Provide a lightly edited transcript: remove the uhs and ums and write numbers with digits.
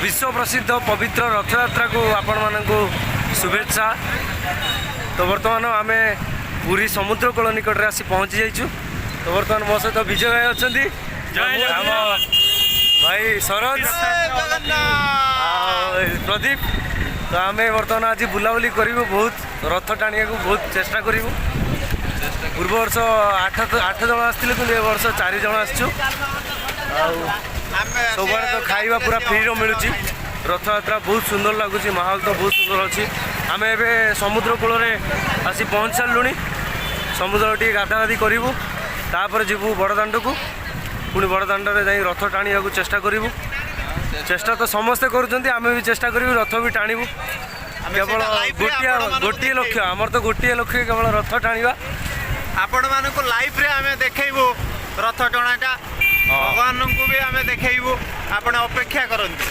ବିଶ୍ୱ ପ୍ରସିଦ୍ଧ ପବିତ୍ର ରଥଯାତ୍ରାକୁ ଆପଣମାନଙ୍କୁ ଶୁଭେଚ୍ଛା। ତ ବର୍ତ୍ତମାନ ଆମେ ପୁରୀ ସମୁଦ୍ର କୂଳ ନିକଟରେ ଆସି ପହଞ୍ଚି ଯାଇଛୁ। ତ ବର୍ତ୍ତମାନ ମୋ ସହିତ ବିଜୟ ଭାଇ ଅଛନ୍ତି, ଆମ ଭାଇ ସରୋଜ ଆଉ ପ୍ରଦୀପ। ତ ଆମେ ବର୍ତ୍ତମାନ ଆଜି ବୁଲାବୁଲି କରିବୁ, ବହୁତ ରଥ ଟାଣିବାକୁ ବହୁତ ଚେଷ୍ଟା କରିବୁ। ପୂର୍ବ ବର୍ଷ ଆଠ ଜଣ ଆସିଥିଲେ, କିନ୍ତୁ ଏ ବର୍ଷ ଚାରି ଜଣ ଆସିଛୁ। ଆଉ ସବୁଆଡ଼େ ତ ଖାଇବା ପୁରା ଫ୍ରିର ମିଳୁଛି। ରଥଯାତ୍ରା ବହୁତ ସୁନ୍ଦର ଲାଗୁଛି, ମାହୋଲ ତ ବହୁତ ସୁନ୍ଦର ଅଛି। ଆମେ ଏବେ ସମୁଦ୍ର କୂଳରେ ଆସି ପହଞ୍ଚି ସାରିଲୁଣି। ସମୁଦ୍ର ଟିକେ ଗାଧା ଗାଧି କରିବୁ, ତାପରେ ଯିବୁ ବଡ଼ଦାଣ୍ଡକୁ। ପୁଣି ବଡ଼ଦାଣ୍ଡରେ ଯାଇ ରଥ ଟାଣିବାକୁ ଚେଷ୍ଟା କରିବୁ। ଚେଷ୍ଟା ତ ସମସ୍ତେ କରୁଛନ୍ତି, ଆମେ ବି ଚେଷ୍ଟା କରିବୁ, ରଥ ବି ଟାଣିବୁ। କେବଳ ଗୋଟିଏ ଗୋଟିଏ ଲକ୍ଷ୍ୟ ଆମର ତ, ଗୋଟିଏ ଲକ୍ଷ୍ୟ, କେବଳ ରଥ ଟାଣିବା। ଆପଣମାନଙ୍କୁ ଲାଇଭରେ ଆମେ ଦେଖେଇବୁ ରଥ ଟଣାଟା। ଭଗବାନଙ୍କୁ ବି ଆମେ ଦେଖେଇବୁ, ଆପଣ ଅପେକ୍ଷା କରନ୍ତୁ।